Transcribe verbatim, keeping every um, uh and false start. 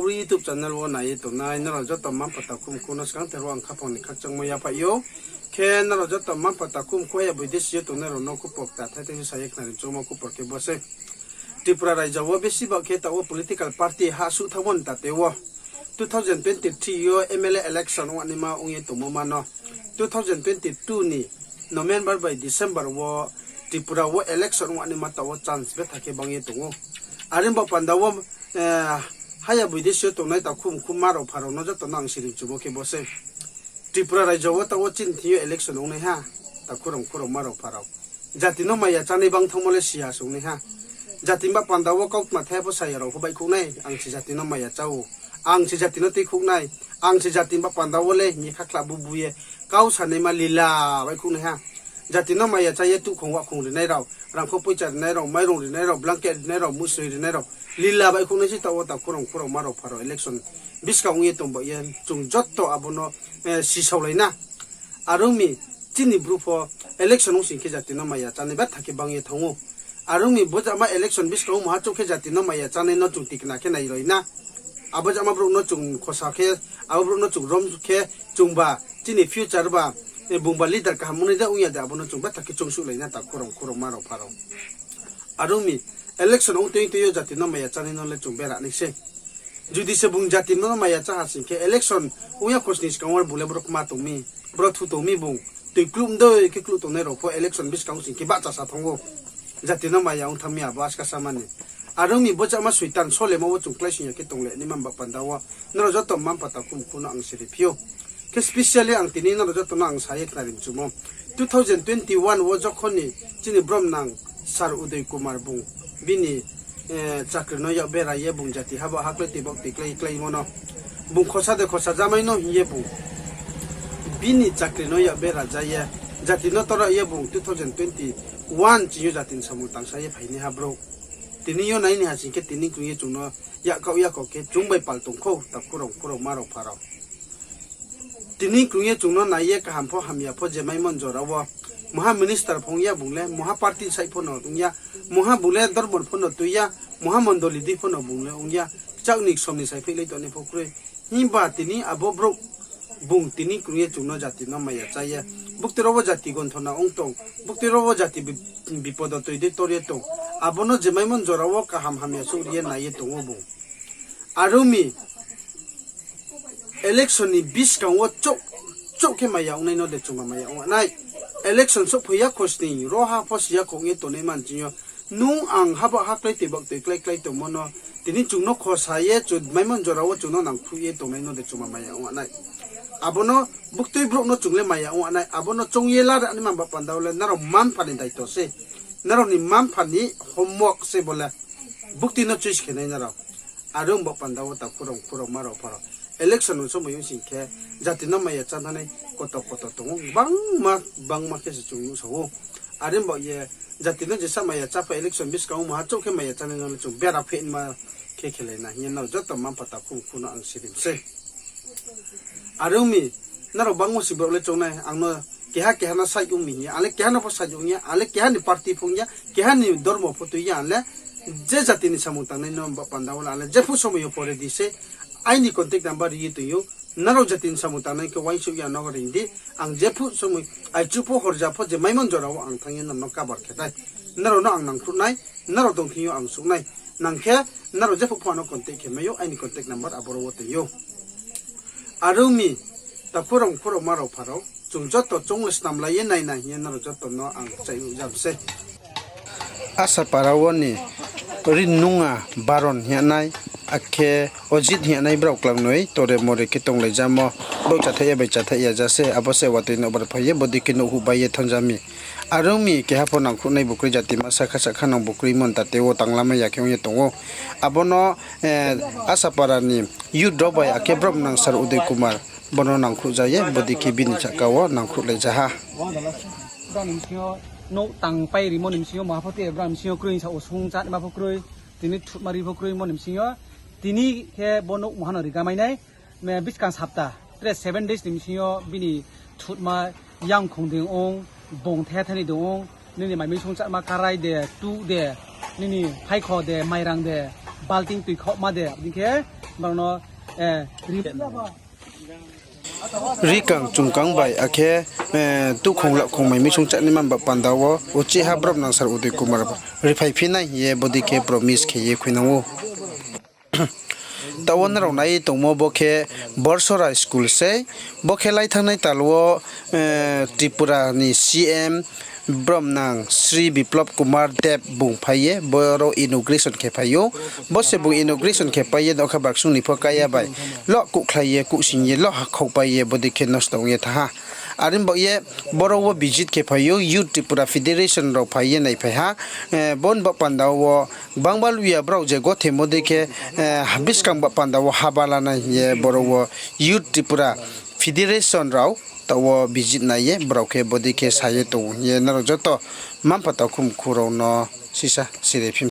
Bru YouTube channel wo nai ye tongnai nrao joto mma-mpha takhu mkhu no skangther wo ang khaphang ni khakchangmo yaphaih ou. Khe nrao joto mma-mpha takhu mkhu haya boidesi yo tongnai rao no khupor kta thai thai khe sa ye khnari choungmo khupor khe bo se. Tripura raijo wo besi ba khe taoh wo political party ha suh thanngmo ni tate wo two thousand twenty three yo M L A election ong naima ong ye tongmo ma no two thousand twenty two ni November bai December wo Tripura wo election ong naima taoh wo chance betha khe bang ye tong ou. Are ong ba panda wo, eh, haya boidesi yo tongnai takhu mkhu mma rao pha rao no joto no ang sirimchumo khe bo se. Tripura raijo wo taoh wo chini thing yo election ong nai ha, takhu rao mkhu rao mma rao pha rao. Jati no maya chánai bang thanngmo le si ya se ong nai ha. Jati ni ba panda wo kautma thai pho sa ya rao pho baihkhouh nai, ang se jati no maya chá ou, ang se jati no tuikhouh nai, ang se jati ni ba panda wo le hing ye khakhla bubu ye kau sanaima lila baihkhouh nai ha. Jati no maya chá ye tuhkhong wahkhong rinai rao, rangkho poicha rinai rao, mairung rinai rao, blanket rinai rao, musri rinai rao, lila baihkhouh nai se taoh wo takhu rao mkhu rao mma rao pha rao election buskang ong ye tong ba ye chung joto abo no, eh, sisaolai na. Are ong mi, chini Bru pho election ong sing khe jati no maya chánai betha khe bang ye thanng ou. Are ong mi, bo jama election buskang wo maha chouh khe jati no maya chánai no chung tikna khe nailai na. Abo jama brouh no chung khosa khe, abo brouh no chung rom khe, chungba chini future ba, eh, bungba leader kaham ong nai de ong ya de, abo no chung betha khe choungsuhlai na takhu rao mkhu rao mma rao pha rao. Are ong mi, election ong tui tui yo jati no maya chánai no le chung bera nai se. Judi se bung jati no maya chá ha sing khe election ong ya khosni skang wo bung le brouh kma tong mi, brouh thu tong mi bung, tui kluh mdoi khe kluh tongnai rao pho election buskang sing khe bahcha sa thanng ou. Jati no maya ong thanng mi abo aska sama ni. Are ong mi, bo jama soitan solema wo chung kláising ya khe tong le naima ba panda wo nrao joto mma-mpha takhu mkhu no ang siri phi ou. Khe specially ang tini nrao joto no ang sa ye khnari mchumo. Two thousand twenty one wo jokhon ni chini bromnang Sir Udoy Kumar bung bini, eh, chakri no yak bera ye bung jati haba haklái tei bak tei klái kláimo no bung khosa de khosa jamai no hing ye bung bini chakri no yak bera ja ye jati no tora ye bung two thousand twenty one chini yo jati ni samung tangsa ye phainaiha brouh. Tini yo nai ni ha sing khe tini krung ye chung no yak kau yak kau khe chung bai pal tong khou, takhu rao mkhu rao mma rao pha rao. Tini krung ye chung no nai ye kaham pho hamya pho je maimo ni jora wo, mungha minister pho ong ya bung le, mungha party side pho no ong ya, mungha bung le dormo pho no tui ya, mungha mondoli dei pho no bung le ong ya, kchak ni ksom ni saiphihlai tongnai pho kroi. Himba tini abo brouh bung tini krung ye chung no jati no maya chá ye, buktui rao wo jati gonthona ong tong, buktui rao wo jati bi-, bipodo toi dei tor ye tong, abo no je maimo ni jora wo kaham hamya souhri ye nai ye tong ou bung. Are ong mi, election ni buskang wo chouh, chouh khe maya ong nai no de chungba maya ong nai. Election souhphai ya khosni, ro ha pho si ya khong ye tongnai man ching yo. Nung ang haba haklái tei bak tei klái klái tongmo no, tini chung no khosa ye chung maimo ni jora wo chung no nangkhruh ye tongnai no de chungba maya ong nai. Abo no buktui brouh no chung le maya ong nai, abo no choung ye lada naima ba panda wo le nrao mma-mpha ni daito se. Nrao ni mma-mpha ni homework se bo le. Buktui no choice khe nai nrao. Are ong ba panda wo takhu rao mkhu rao mma rao pha rao. Election no somoi ong sing khe jati no maya chá thanai koto koto tong ou. Bangma, bangma khe se chung nuhsao ou. Are ong ba ye jati no jesa maya chá pha election buskang wo maha chouh khe maya chánai no le chung bera phaima khe khelai na hing ye nrao joto mma-mpha takhu mkhu no ang sirim se. Are ong mi, nrao bangmo si brouh le choung nai, ang no keha keha no side ong mi hing ye, ang le keha no pho side ong ya, ang le keha ni party pho ong ya, keha ni dormo pho tui ya, ang le je jati ni samung tangnai no ba panda wo le ang le jephuh somoi yo pore di se, aini contact number ri ye tong ou, nrao jati ni samung tangnai khe uaingsouh ya no ring di, ang jephuh somoi, aichu pho horja pho je maimo ni jora wo ang thanng ye nrao no cover khe nai, nrao no ang nangkhruh nai, nrao tong thing yo ang suh nai, nang khe nrao jephuh pho ano contact khe mai ou, aini contact number aboro wo tong ou. Are ong mi, takhu rao mkhu rao mma rao pha rao, chung joto chung le snamlai ye nai na hing ye nrao joto no ang chai nuh jam se. Asapara wo ni Rinunga Baron hing ye nai, akhe Ojit hing ye nai brao klangnoi tore more khe tonglai jamo, brouh chathaih ya bai chathaih ya ja se, abo se watoi no bar phai ye bodei khe nouhhuh bai ye thanng ja mi. Are ong mi keha pho nangkhruhnai bukroi jati masa kha sakha nang bukroi mon tate wo tanglamai ya khe ong ye tong ou. Abo no, eh, Asapara ni youth rao bai akhe bromnang Sir Udoy Kumar bo no nangkhruh ja ye bodei khe bini sahka wo nangkhruhlai ja ha. Brao ni bsing yo nouh tangpai rimo ni bsing yo maha pho tei brao ni bsing yo kroi sa osung chatma pho kroi, tini thutma ri pho kroi mo ni bsing yo, tini khe bo nouh maha no rigamai nai, buskang sapta, tre seven days ni bsing yo bini thutma yang khong ding ong, bong the thani ding ong, nini mai misung chatma karai de, tuh de, nini phaikho de, mairang de, Palting tui khaohma de, abo dei khe brao no, eh, ri-, rikang chungkang bai akhe, eh, tuhkhong lakhong mai misung chanaima ba panda wo uchih ha bromnang sir Uday Kumar bo riphaiphi nai hing ye bodei khe promise khe ye khuinang ou. Taoh wo nrao nai tongmo bo khe Borsora school sei. Bo khe lai thanngnai tal wo, eh, Tripura ni C M bromnang Shri Biplab Kumar Deb bung phai ye boro inauguration khe phai ou. Bo se bung inauguration khe pai ye nokha baksung ni pho kaya bai lo kuhkhlai ye, kuhsing ye, lo hakhau pai ye, bodei khe nosto ong ye thanng ha. Are baoh ye boro wo visit khe phai ou Youth Tripura Federation rao phai ye naiphai ha. Eh, bo ni ba panda wo gbangma luya brao je gothemo dei khe, eh, buskang ba panda wo haba lanai hing ye boro wo Youth Tripura Federation rao taoh wo visit nai ye brao khe bodei khe sa ye tong ou hing ye nrao joto mma-mpha takhu mkhu rao no sisa siri phi